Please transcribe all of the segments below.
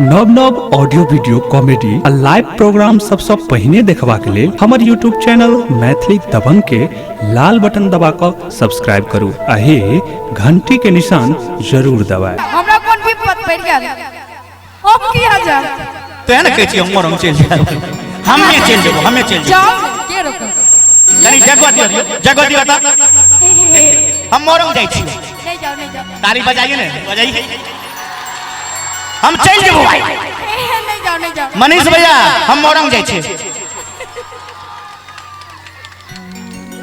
नव नव audio video comedy आ लाइव प्रोग्राम सबसँ पहिने देखबाक लेल हमर यूट्यूब चैनल मैथिली दबंग के लाल बटन दबा कऽ सब्सक्राइब करू आ हे घंटी के निशान जरूर दबाएब। हमरा कोन विपत पड़ि गेल, हम की हजार तें ने कहै छी हमर हम चलि जायब, हमे चलि जेबो, हमे चलि जेबो। जाओ ने, के रोकब? कनी जगह दियौ, जगह दियौ तऽ हम मोरंग जाइ छी। नहीं जाओ, नहीं जाओ। ताली बजाइए ने, बजाइए, हम चलि जेबो भाई। नहीं जाओ, नहीं जाओ। मनीष भैया हम मोरंग जाइ छी।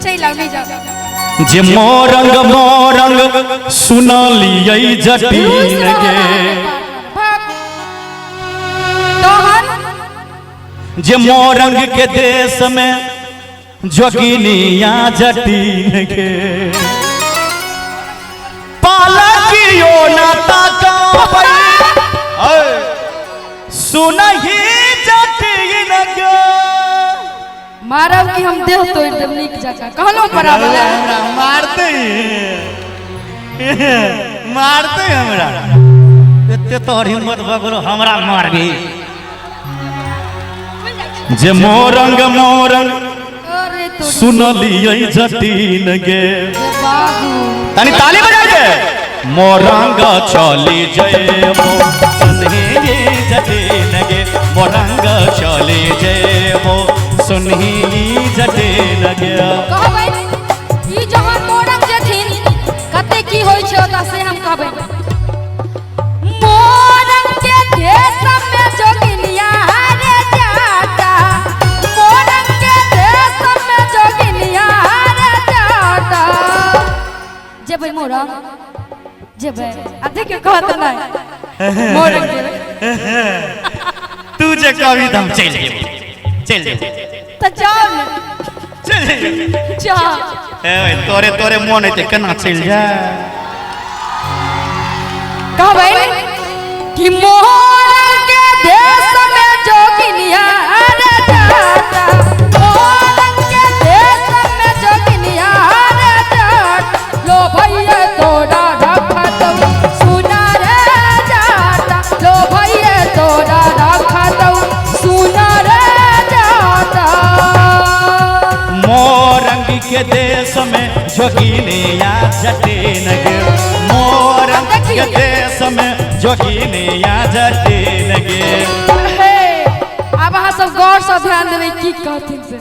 चलि आओ, नहीं जाओ। जे मोरंग मोरंग सुनलियै जटिन गे, तोहन जे मोरंग के देश में जोगिनिया जटिन गे, पालकियो ना ताकबै सुनही जटिन गे। मारब कि हम देह तोड़ देब नीक जकाँ, कहलो बराबर हमरा मारते मारते हमरा, एते तोहर हिम्मत भऽ गेलो हमरा मारबी। जे मोरंग मोरंग अरे तोरी सुनलियै जटिन गे, बाबू तनी ताली बजाइ दे। मोरंग चली जयबो सुनही जटिन गे, मोरंग चली जयबो सुनही जटिन गे। कहबै ई जहन मोरंग जेथिन कते की होइ छै ओतऽ से हम कहबै। मोरंग के देश में जोगिनिया रे जाता, मोरंग के देश में जोगिनिया रे जाता। जेबै मोरंग जेबै, आ देखियौ कहत नहि मोरंग जेबै। तू जे कहबी तऽ हम चलि जेबो, चलि जेबो। तऽ जाउ ने, चलि जेबो। जाउ। ए तोरे तोरे मोन हेतै केना चलि जा। कहबै कि मोरंग के देश में जोगिनिया रे जाता, मोरंग के देश में जोगिनिया रे जाता। लो भैया तोरा रखतौ सुना रे जाता, लो भैया तोरा रखतौ सुना रे जाता। मोरंग के देश में जोगिनिया जटिन गे, मोरंग के देश में जोगिनिया जटिन गे। हे, आब अहाँ सब गौर से ध्यान देबै की कहथिन से।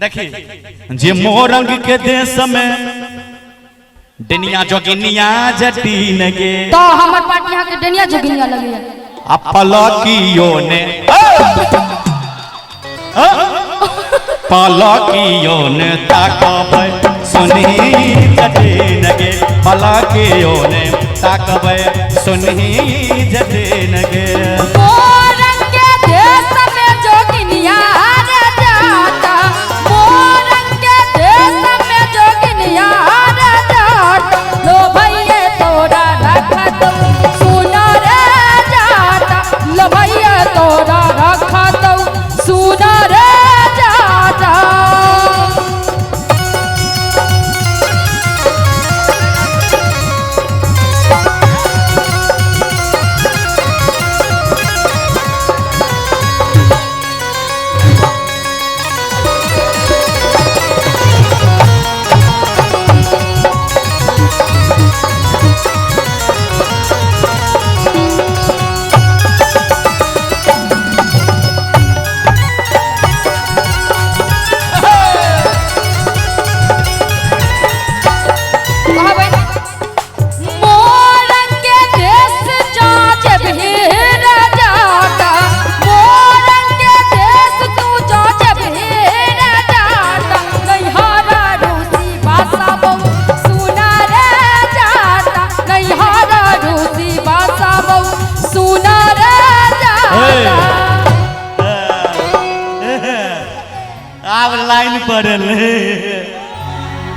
देखी जे मोरंग के देश में डनिया जोगिनिया जटिन गे, तो हमर पार्टी अहाँ के डनिया जोगिनिया लगैया। आ पलकियो ने पलकियो ने ताकबै सुनही जटिन गे, पलकियो ने ताकबै सुनही जटिन गे। मोरंग के देश में जोगिनिया रे जाता, मोरंग के देश में जोगिनिया रे जाता। लो भैया तोरा रखतौ सुना रे जाता, लो भैया तोरा रखतौ सुना रे जाता। कहबै मोरंग के देश जा जेबही रे जाता, मोरंग के देश तू जा जेबही रे जाता। नैहरा रूसी बासा बहु सुना रे जाता, नैहरा रूसी बासा बहु सुना रे जाता। आब लाइन पड़ल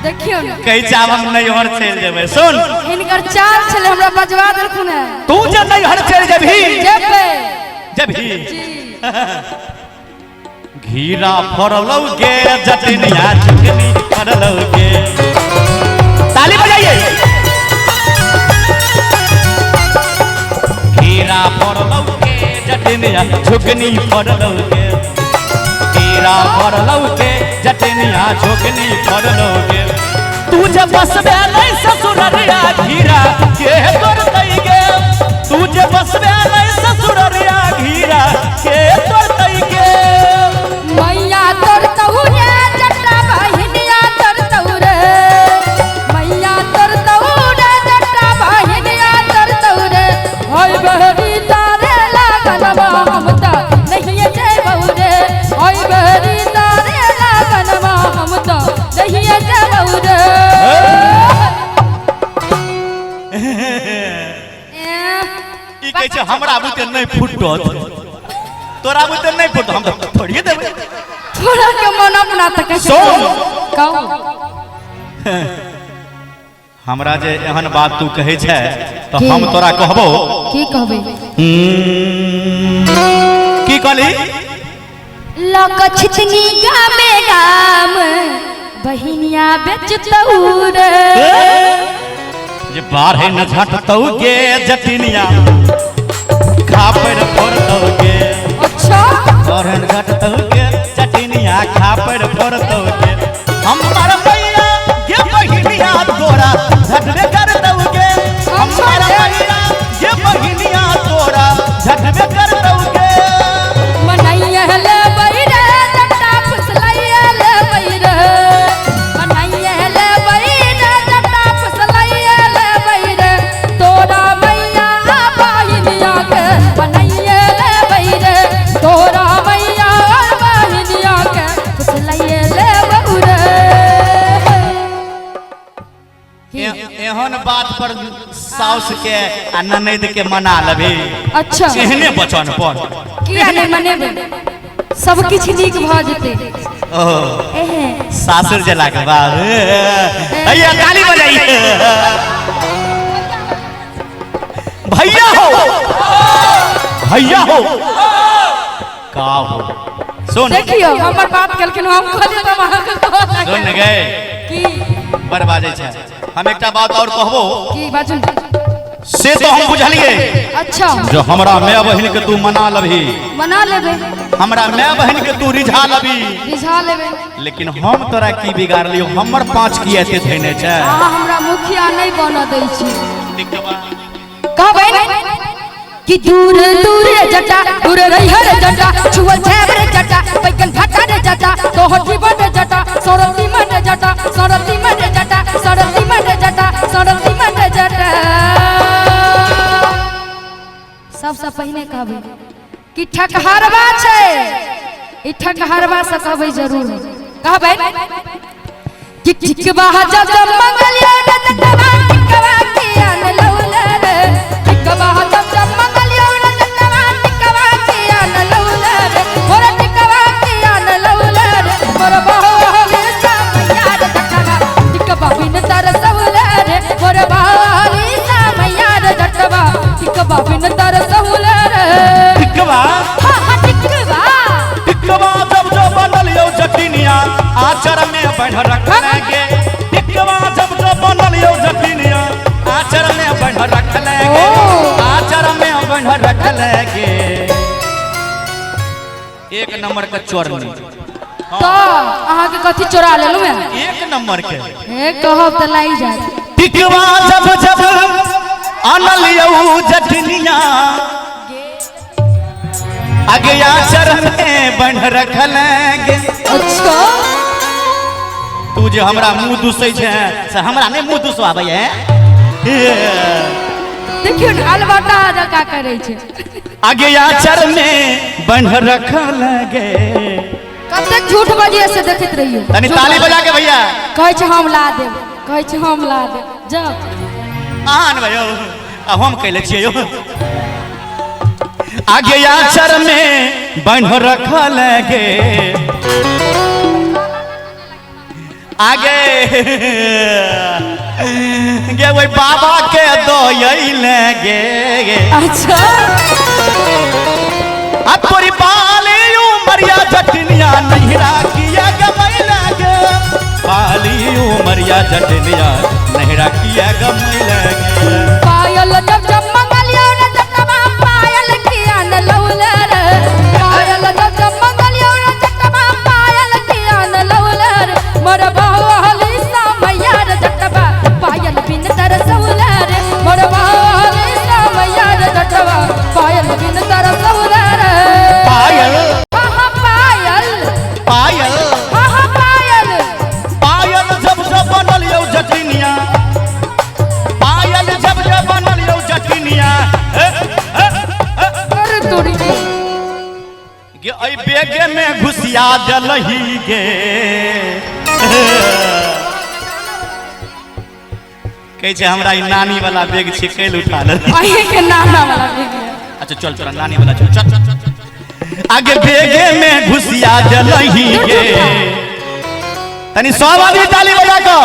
देखियौ ने, कहै छै आब हम नैहर चलि जेबै। सुन, हिनकर चाल छलै हमरा बजवा देलखुन हेँ। तू जे नैहर चलि जेबही, जेबै जेबही जी। घीरा फरलौ गे जटिनिया चुकनी फरलौ गे। ताली बजाइए। घीरा फरलौ गे। जटनिया झुकनी फरलौ गे। केरा फरलौ गे जटनिया झुकनी फरलौ गे। तू जे बसबे नै ससुररिया घीरा के तोड़तै गे। तू जे बसबे नै ससुररिया घीरा के तोड़तै गे। मैया तोड़तौ रे जटा बहिनिया तोड़तौ रे। मैया तोड़तौ रे जटा बहिनिया तोड़तौ रे। होय बहरी तारे लागनवा हम त नहिये जेबौ रे। होय बहरी तारे लागनवा हम त नहिये जेबौ रे। ई कहै छै हमरा बुते नहि फुटत, तोरा बुते नहि फुटत, हम तऽ थोड़िए देबै। थोड़ा के मन अपना त कहै छै। सुन। कहू। हमरा जे एहन बात तू कहै छै तऽ की? हम तोरा कहबो। की कहबै? की कहली? लक छितनी गामे गाम बहिनिया बेचतौ रे। जे बाढ़े न झटतौ गे जटिनिया खापड़ फोड़तौ गे। अच्छा। बाढ़े न झटतौ गे जटिनिया खापड़ फोड़तौ गे। हमर मैया गे बहिनिया तोरा झटबे करतौ गे। हमर मैया गे बहिनिया तोरा झटबे करतौ गे। मनाइया लेबै रे जटा फुसलाइया लेबै रे। मनाइया लेबै रे जटा फुसलाइया लेबै रे। तोरा मैया बहिनिया के मनाइया लेबै रे। तोरा मैया बहिनिया के फुसलाइया लेबै रे। एहन बात पर साउस के आ ननैद के मना लेबी। अच्छा। एहने वचन पर किया नहि मनेबै? सब किछु नीक भऽ जेतै। ओहो। एहे। सासुर जला के बाद भैया ताली बजाइए। भैया हो, भैया हो, का हो, सुन। देखियौ हमर बात केलखिन, हम कहलियै तऽ अहाँके कहऽ लागल। सुन गए की बड़ बाजै छै। हम एकटा बात और कहबो। की बाजू? से तो हम बुझलिए। अच्छा। जो हमरा माय बहिन के तू मना लबही, मना लेबै। हमरा माय बहिन के तू रिझा लबही, रिझा लेबै। लेकिन हम तोरा की बिगाड़लियो? हमर पाँच किया एते धैने छै? अहाँ हमरा मुखिया नहि बनऽ दै छी। कहबै ने कि दूर दूर जटा दूर रहिहर जटा छुअल छेब रे जटा बैगन भाटा रे जटा तोहर जीवन रे जटा सरती मन रे जटा सरती मन रे जटा सरती मन रे जटा सरती मन रे जटा। सबसँ पहिने कहबै कि ठकहरवा छै, ई ठकहरवा से कहबै जरूर कहबै कि टिकवा जब जब मंगलियो रे जटवा टिकवा किया न लौले रे। टिकवा जब जब मंगलियो रे जटवा टिकवा किया न लौले रे। मोर टिकवा किया न लौले रे। मोर बाहुली मैया रे जटवा टिकवा बिन तरसौले रे। मोर बाहुली मैया रे जटवा टिकवा बिन तरसौले रे। टिकवा हाँ हाँ टिकवा। टिकवा जब जब बनल यौ जटिनिया आचर में बढ़ रखले गे। टिकवा जब जब बनल यौ जटिनिया आचर में बढ़ रखले गे। आचर में बढ़ रखले गे। एक नंबर के चोरनी। तो अहाँके कथी चोरा लेलहुँ मैं? एक नंबर के। हे कहब तऽ लागि जायत। टिकवा जब जब अनल यौ जटिनिया अगया चरण में बंध रखले गे। अच्छा। तू जे हमरा मुंह दुसै छै से हमरा नहि मुंह दुसवाबै है। देखियौ ने अलबटा जकाँ करै छै। अगया चरण में बंध रखले गे। कतेक झूठ बजिए से देखैत रहियौ। तनी ताली बजा के भैया। कहै छै हम ला देब, कहै छै हम ला देब। जाउ आन भैया आ हम कैले छियै यौ। अगया चरण में बंध रखले गे। आगे गे वही बाबा के दो गे। अच्छा। अब तोरी बाली उमरिया जटनिया नहिरा किया गमैला गे। बाली उमरिया जटनिया नहिरा किया गमैला गे। पायल जब जब मंगलियो रे जटवा पायल किया न लौले रे। तोरी के। गे एहि बेगे में घुसिया देलही गे। कहै छै हमरा ई नानी वाला बेग छै, कैल उठा ले। अहीं के नाना वाला बेग है। अच्छा चल, तोरा नानी वाला चल चल चल चल। आगे बेगे में घुसिया देलही गे। तनी सब आदमी ताली बजा कर।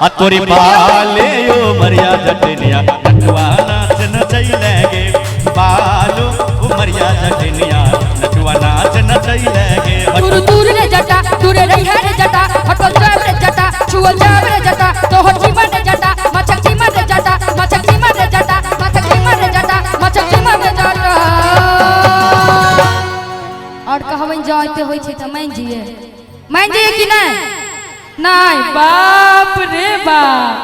आ तोरी बाले यो मरिया जटनिया नटुआ नाच नचैले गे। बालो उमरिया जटनिया नटुआ नाच नचैले गे। दूर दूर रे जटा, दूर रहिया रे जटा, हटल जाब रे जटा, छुअल जाब रे जटा, तोहर जीवन रे जटा, मछक जीवन रे जटा, मछक जीवन रे जटा, मछक जीवन रे जटा, मछक जीवन रे जटा। और कहबनि जँ एते होइ छै तऽ मानि जइयै, मानि जइयै कि नहि? नहि, बाप रे बाप,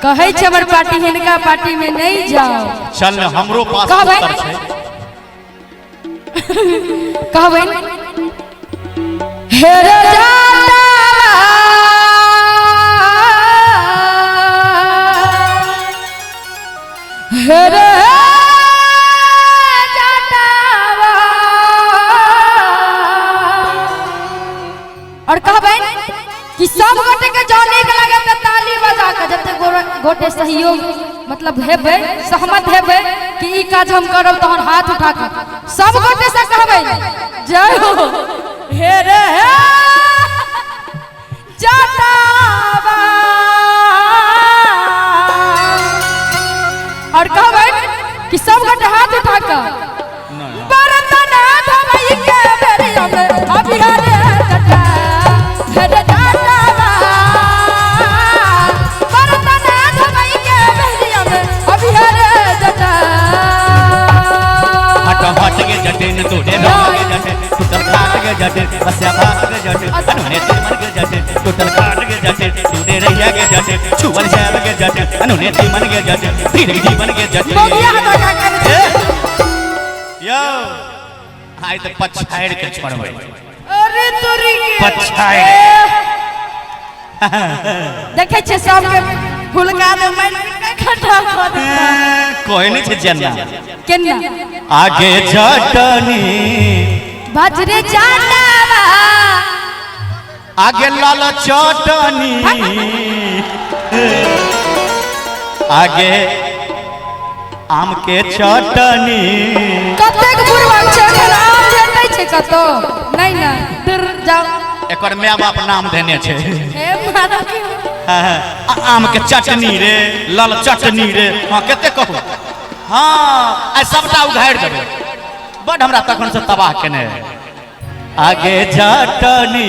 कहै छै हमर पार्टी हिनका पार्टी में नहीं जाओ। चल ने, हमरो पास कहबै? उत्तर छै। कहबनि हे रे जाटावा, हे रे जाटावा। और कहबनि कि सब गोटे के जँ नीक लागे तऽ ताली बजा के जते गोटे सहयोग मतलब हेबै, सहमत हेबै कि ई काज हम करब, तहन हाथ उठा के सब गोटे से कहबै जय हो हे रे हे जाटावा। और कहबै कि सब गोटे हाथ उठा के बरतन धोबै के बेरिया में अभिहारे जटा, हे रे जाटावा। बरतन धोबै के बेरिया में अभिहारे जटा। हट हट के जटिन तोड़े रह के जटिन, टूटल खाट के जटिन, बसिया भात के जटिन, अनहोने तीमन के जटिन, टूटल खाट के जटिन, टूटे रहिया के जटिन, छुअल जाब के जटिन, अनहोने तीमन के जटिन, फिर जीवन के जटिन। बगिया हाथ उठा के ए, यौ आइ तऽ पछाड़ि के छोड़बै। अरे तोरी के पछाड़ि। देखै छियै सबके हुलका दे मारि खटा कऽ देतै। कोई नहीं छै जेना केना आगे जटनी बाजरे जाटावा, आगे लाल चटनी, आगे आम के चटनी। कतेक बुढ़वा छै एखन आम भेटै छै कतौ? नहि नहि, दूर जाओ। एकर my बाप नाम देने छै। हे माता की। आम के चटनी रे, लाल चटनी रे। हाँ कते कहू। हाँ आइ सबटा उघारि देबै। बड हमरा तखन से तबाह केने। आगे चटनी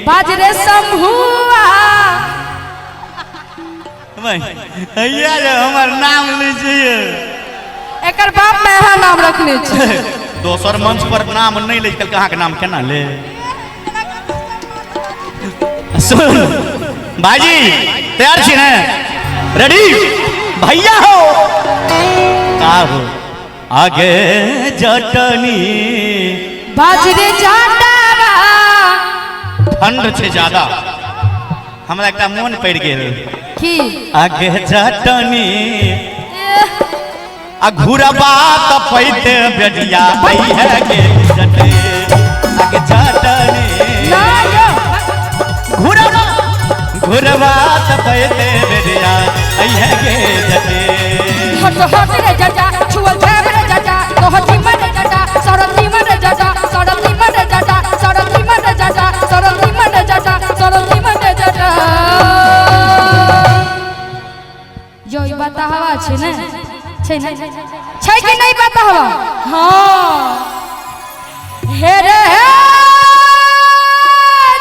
बाजरे शंभुआ। भैया जे हमर नाम लीजिए। एकर बाप में यहाँ नाम रखने छै। दोसर मंच पर नाम नहीं ले, कल अहाँके नाम केना ले। सुन भाईजी तैयार छी ने? रेडी भैया हो का हो? आगे जटनी बाजरे जाटावा। ठंड छै ज्यादा, हमरा एकटा मोन पड़ि गेल। की? आगे जटनी आ घुरबा त पैते बेटिया आई है गे जटे। आगे जटनी ना यो घुरबा घुरबा त पैते बेटिया आई है गे जटे। हट हट रे जटा, छुअल जाब रे जटा, तोहर जीवन रे जटा, सरल जीवन रे जटा, सरल जीवन रे जटा, सरल जीवन रे जटा, सरल जीवन रे जटा, सरल जीवन रे जटा। यो ई बताहवा छै ने? छै ने? छै कि नहीं बताहवा? हाँ हे रे हे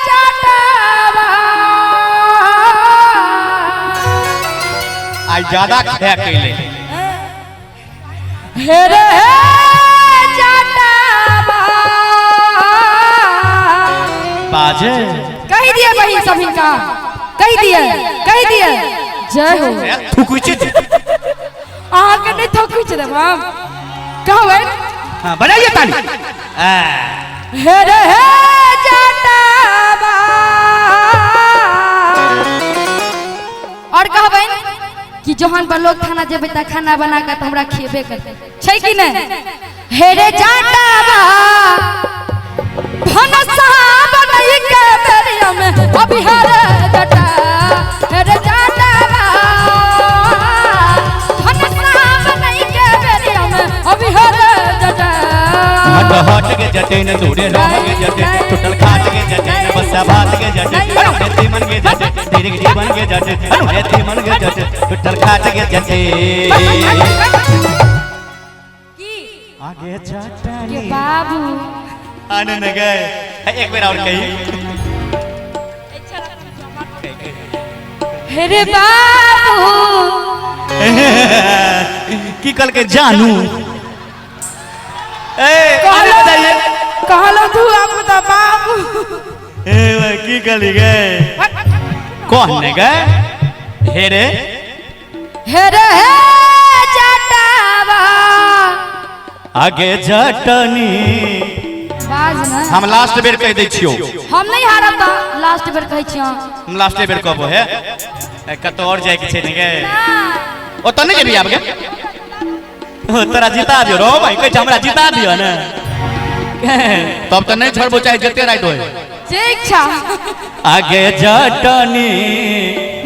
जाटावा। आई ज्यादा खे कैले। हे रे हे जाटावा। बाजे कहि दिए बहिन सब हिनका, कहि दिए, कहि दिए जय हो। थुकुइ छै। अहाँके नहि थकुइ छै देब हम कहबै। हाँ बनाइए ताली। हे रे हे जाटावा। और कहबै कि जहन बलोक थाना जेबै तऽ खाना बना कऽ तऽ हमरा खेबे करतै, छै कि नहि? हेरे जाटावा भनसा बनई के बेरिया में अभिहार जटा। हेरे जाटावा भनसा बनई के बेरिया में अभिहार जटा। हट हट के जटे न दूरे रह के जटे टूटल खाट के जटे न बस्सा भात के जटे अरे तीमन के जटे तेरे के जीवन के जटे अरे तीमन के जटे टूटल खाट के जटे। की आगे के जटनी बाबू आनंद गए। एक बेर और कही। हेरे बाबू की कल के जानू ए अरे बताइए कहलो तू अब तो बाबू ए भाई, की कली गए कौन ने गए हेरे हेरे हे जटावा आगे जटनी। बाज ना हम लास्ट बेर कह दै छियो। हम नहीं हारब त लास्ट बेर कहै छियो। हम लास्ट बेर कहबो हे कतौ और जाय के छै ने गे ओतऽ नहि जेबही आब गे तोरा जिता दियो रो भाई कहै छै हमरा जिता दियो ने तब तऽ नहि छोड़बो चाहे जते राति होय। ठीक छा आगे जटनी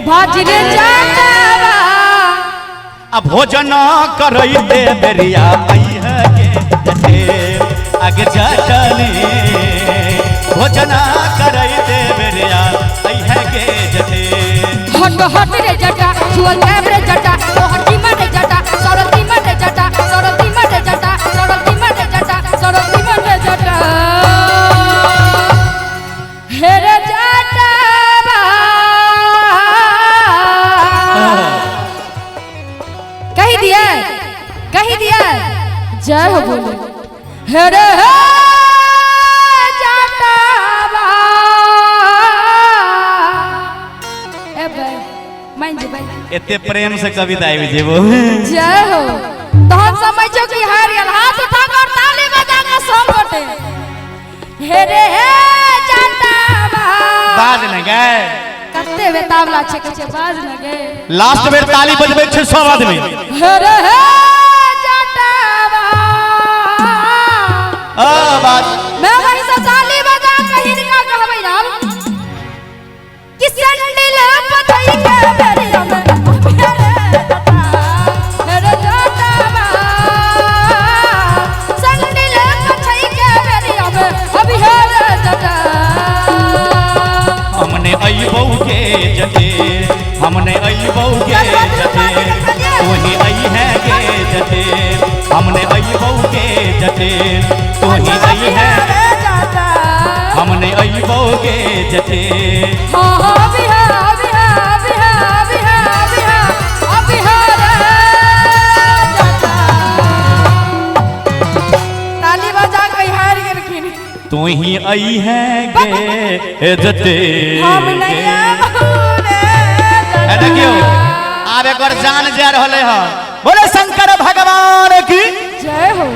बाज रे जटावा आ भोजन करैते बेरिया अइह के जटे। आगे जटनी भोजन करैते बेरिया अइह के जटे। हट हट रे जटा छुअल कैब रे जटा तोहर तीमन रे जटा सरल तीमन रे जटा सरल तीमन रे जटा सरल तीमन रे जटा सरल तीमन रे जटा। हे रे जटावा कही दिया कही दिया जय हो बोले। हे रे हे जटावा ए बे मान जेबै। एते प्रेम से कविता आबि जेबो। जय हो तहन समझ छौ कि हार गेल। हाथ उठा कर ताली बजा के सब गोटे हे रे हे जटावा बाज ने गए कते बेतावला छै कहै छै बाज न गे। लास्ट बेर ताली बजबै छै सब आदमी। हे रे हे जटावा आ बाज मैं वही से ताली बजा के हिनका कहबै राम कि सैंडल पतई के बेरिया में हे रे जटा हे रे जटावा सैंडल पतई के बेरिया में अभी हे रे जटा। हमने अइबौ के जटे हमने अइबौ के जटे तोही अइहे के जटे हमने अइबौ के जटे तोही अइहे हमने अइबौ के जटे। हाँ हाँ बिहार बिहार बिहार बिहार बिहार बिहार जटा। ताली बजा के हार गेलखिन। तोही अइहे के जटे हम नहीं आबू रे ए देखियो आब एकर जान जा रहले हन। बोले शंकर भगवान की जय हो।